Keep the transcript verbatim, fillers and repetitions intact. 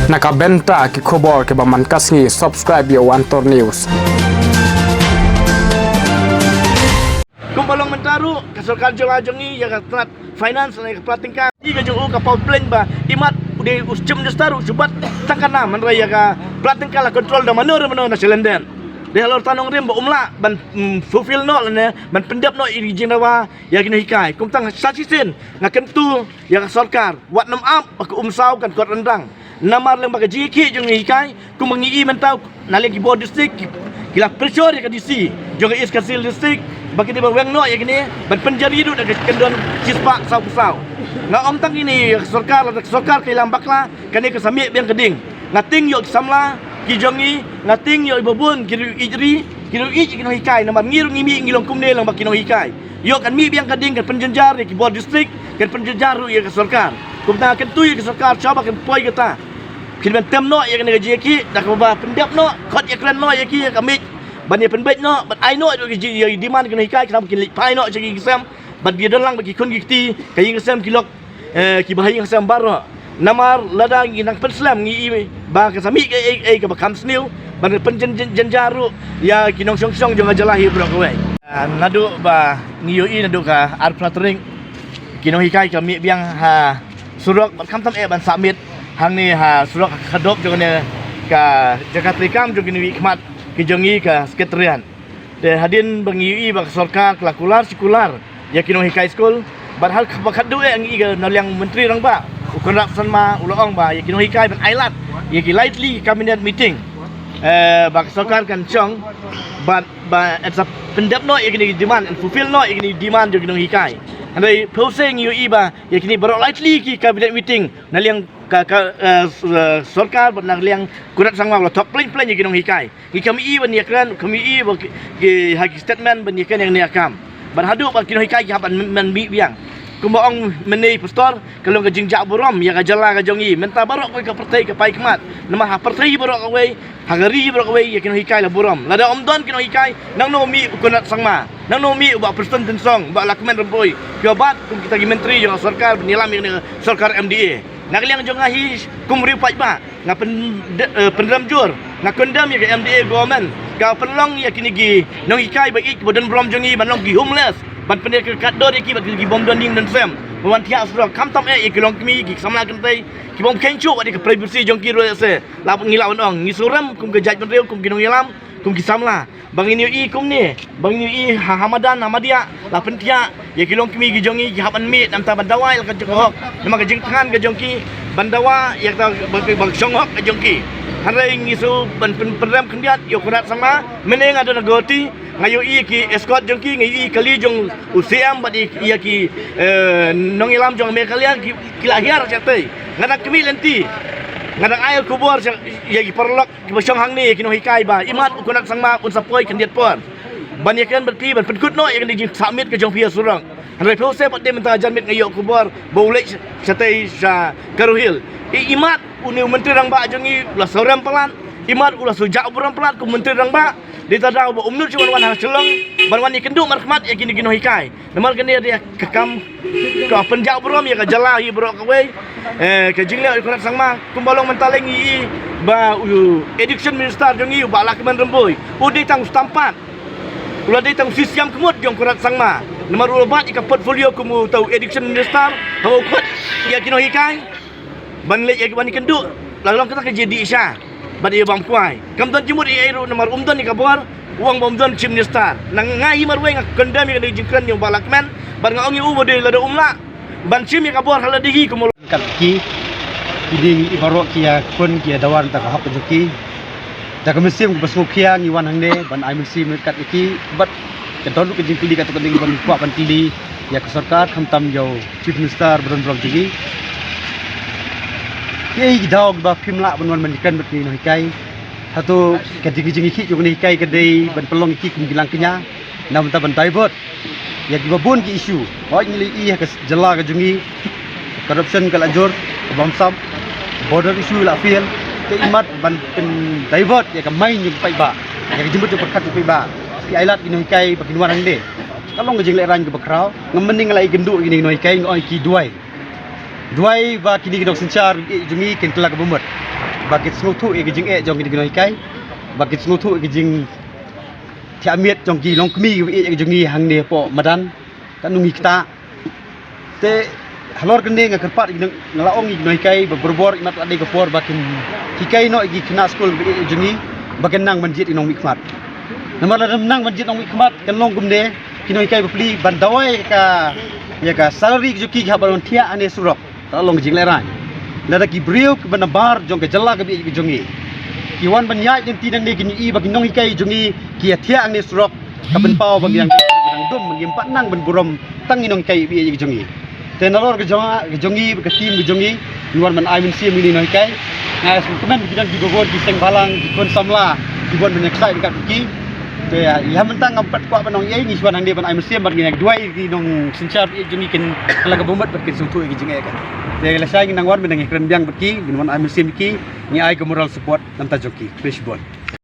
Na ka bynta ki khubor kiba man ka sngi, subscribe ïa u Antor News. Kumba long mynta ruh ka sorkar jylla jong ngi ïa ka tnat finance ne ka pla tyngka, i ka jong u ka paw pleng ba imat u dei u chief minister u shu bat tang ka nam, hynrei ïa ka pla tyngka la control da mano re mano na shalyndet. Dei halor ta nongrim ba um lah ban, mm, fulfill noh lane ban pyndep noh ïa ki jingdawa ïa ki nonghikai. Kumta sa shisien nga kyntu ïa ka sorkar, wat nym ap ba ka umsaw kan kot ryndang. Namar lem ba ka jingïakhih jong ngi hikai, kumba ngi i mynta na liang ki bor district ki, ki la pressure ïa ka D C jong ka East Khasi Hills District ba ka dei ban weng noh ïa kine, ban pynjari ruh da ka kyndon shispah saw phew saw. Nga ong tang kine ïa ka sorkar, lada ka sorkar ka ïalam bakla, kane ka sa mih biang ka ding. Nga tieng ïoh ki samla ki jong ngi, nga tieng ïoh i ba bun ki riew ïeit ri, ki riew ïeit ki nonghikai, namar ngi ruh ngi mih ngi long kumne lang ba ki nonghikai. Ïoh kan mih biang ka ding, kan pynjynjar ïa ki bor district, kan pynjynjar ruh ïa ka sorkar. Kumta nga kyntu ïa ka sorkar, shwa ba kan poi kata. Kin ban tem noh ïa kane ka jingïakhih da kaba pyndep noh, khot ïakren noh ïa ki ïa ka miej, ban ïa pynbeit noh, ban ai noh ïa ki ji-, ïa ki demand ki nonghikai, khnang ba kin leit phai noh sha ki ksem, ban ïa don lang bad ki khun ki kti, ka ïing ka sem ki lok, eh, kiba ha ïing ha sem baroh. Namar lada ngi nang pynslem ngi i ba ka sa mih kaei kaei kaba kham sniew, ban pynjyn-, jyn-, jynjar ruh ïa ki nongshong shnong jong ka jylla hi baroh kawei. Ah, naduh ba ngi ïohi naduh ka arphew tarik, ki nonghikai ka mih biang ha surok, bad khamtam eh ban sah miet hangne ha surok ha ka dop jong kane ka jaka treikam jong ki nonghikai khmat ki jong ngi ka Secretariat. Te hadien ba ngi ïohi ba ka sorkar ka la kular shi kular ïa ki nonghikai skul, bad ha kaba khatduh eh ngi i ka na liang Myntri Rangbah u Conrad Sangma u la ong ba ïa ki nonghikai ban ailad ïa ki lai tylli ki cabinet meeting, eh, ba ka sorkar kan shong, bad ba yn sa pyndep noh ïa kine ki demand, yn fulfill noh ïa kine ki demand jong ki nonghikai. Hynrei phew se ngi ïohi ba ïa kine baroh lai tylli ki cabinet meeting na liang ka, ka, eh, s-, eh, sorkar bad na liang Conrad Sangma u la thok pleng pleng ïa ki nonghikai. Ngi kham ïohi ban ïakren, kham ïohi ba ki, ki, ha ki statement ban ïakren ïa kane ka kam. Bad haduh ba ki nonghikai ki hap ban, ban mih biang. Kumba ong mynne i pastor, ka long ka jingjah burom ïa ka jylla ka jong ngi. Mynta baroh kawei ka pyrthei ka phai khmat. Namar ha pyrthei baroh kawei, ha ka ri baroh kawei ïa ki nonghikai la burom. Lada ym don ki nonghikai, nangno mih u Conrad Sangma, nangno mih u Bah Prestone Tynsong, Bah Lahkmen Rymbui, kiba bat kum kita ki myntri jong ka sorkar ban ïalam ïa kane ka sorkar M D A. Na ka liang jong nga hi kum riew paidbah, nga pyn-, de-, eh, pynrem jur, nga condemn ïa ka M D A government ka pynlong ïa kine ki nonghikai ba ïeit ba don burom jong ngi ban long ki homeless, ban pynïakatdur ïa ki bad ki bym don ïing don sem, ban wan thiah surok, khamtam eh ïa ki longkmie, ki samla kynthei, ki bym kheiñ shuh wat ïa ka privacy jong ki ruh. Lehse la ngi lah ban ong, ngi surem kum ka jaitbynriew, kum ki nongïalam, kum ki samla. Ba ngin ïohi kumne, ba ngin ïohi ha, ha madan ha madiah la pynthiah ïa ki longkmie ki jong ngi, ki hap ban mih namar ban dawa ïa la ka jong ka hok, namar ka jingthngan ka jong ki ban dawa ïa kata ba, ba shong hok ka jong ki. Hynrei ngi shu ban pyn-, pynrem khyndiat ïa u Conrad Sangma. Mynne nga don ha Guwahati, nga ïohi ïa ki escort jong ki, nga ïohi ïa kali jong u C M bad ïa, ïa ki, eh, nongïalam jong Meghalaya ki, ki la hiar shatei. Nga dang khmih lynti, nga dang ai khubor sha, ïa ki paralok kiba shong hangne, ki nonghikai ba imat u Conrad Sangma un sa poi khyndiat por ban ïakren bad phi, ban pynkut noh ïa kane ka jingsah miet ka jong phi ha surok. Hynrei phi u seh pat de mynta janmiet nga ïoh khubor ba u leit shatei sha Garo Hills. I, imat une u Myntri Rangbah jong ngi u la sawrem palat, imat u la shu jah burom palat kum Myntri Rangbah. Dei ta daw ba um nud shuh ban wan ha Shillong ban wan ïakynduh markhmat ïa kine ki nonghikai. Namar kane dei ka kam ka pynjah burom ïa ka jylla hi baroh kawei. Eh, ka jingleh u Conrad Sangma, kumba long mynta lei ngi i ba u Education Minister jong ngi u Bah Lahkmen Rymbui u dei tang u stamp pat, u la dei tang u sisiam khmut jong u Conrad Sangma. Namar u la bat ïa ka portfolio kum uta u Education Minister, haba u khot ïa ki nonghikai ban leit ïa ki ban ïakynduh, la long kata ka jingdih sha bad ïa bam kwai. Kam don jingmut ei ei ruh namar um don ïa ka bor, u ong ba um don Chief Minister. Nang nga hi marwei nga condemn ïa kane ka jingkren jong u Bah Lahkmen, bad nga ong ïa u ba dei lada um lah ban shim ïa ka bor ha lade hi kumno. Kat ki, kine i baroh ki ïakhun, ki ïadawa na ka hok ka jong ki. Da ka mynsiem kaba sngewkhia ngi wan hangne ban ai mynsiem kat ïa ki, bad ka don ruh ka jingkylli katto katne ban kwah ban kylli ïa ka sorkar, khamtam ïa u Chief Minister ba don burom jong ngi. Kiei ki daw kiba phim lah ban wan ban ïakren bad ki nonghikai? Hato ka dei ka jingïakhih jong ki nonghikai ka dei ban pynlong ïa ki kum ki langkñia, na bynta ban divert ïa kiba bun ki issue? Hooid, ngi la ïohi ha ka jylla ka jong ngi corruption ka la jur, ka bamsap, border issue la fail, te imat ban pyn divert ïa ka mind jong ki paidbah, ïa ka jingmut jingpyrkhat jong ki paidbah. Ki ailad ki nonghikai ba kin wan hangne. Ka long ka jinglehraiñ kaba khraw. Ngam mynnin nga la ïakynduh ïa kine ki nonghikai, nga ong ïa ki duwai. Duwai ba kine ki nongsynshar jong ngi kin kylla kaba mut. ba kin sngewthuh ïa ki jingeh jong ki nonghikai, ba kin sngewthuh ïa ki jingthiah miet jong ki longkmie kiba ïeit ïa ki jong ngi hangne hapoh madan. Katno ngi ktah. Te halor kane nga kyrpad, nga la ong ïa ki nonghikai ba barabor, imat la dei ka por ba kin hikai noh ïa ki khynnah skul ba ïeit jong ngi ba kin nang ban jied ïa ki nongmihkhmat. Namar lada ym nang ban jied nongmihkhmat, kan long kumne, ki nonghikai bapli ban dawai ïa ka, ïa ka salary ka jong ki, ki hap ban thiah hangne surok. Ka long ka jinglehrain. Lada ki briew kiba nabar jong ka jylla kaba ïeit ka jong ngi, ki wan ban ïaid lynti nangne, kin ïohi ba ki nonghikai jong ngi ki ïathiah hangne surok, ka pynpaw ba ngi dang dum, ba ngim pat nang ban burom tang ki nonghikai ba ïeit ka jong ngi. Te nalor ka jong, ka jong ngi, ka team ka jong ngi, ngi wan ban ai mynsiem ïa ki nonghikai. Nga sngewkmen ki don kiba bun ki seng bhalang, ki khun samla, ki wan ban ïaksaid ryngkat bad ki. Te ïa mynta ngam pat kwah ban ong ei, ngi shu wan hangne ban ai mynsiem bad ngi duwai ïa ki nongsynshar ba ïeit jong ngi kin, ha la ka bamut bad kin sngewthuh ïa ki jingeh ka. Te lashai ngin nang wan ban ïakren biang bad ki, ngin wan ai mynsiem ïa ki, ngi ai ka moral support na bynta jong ki. Khublei shibun.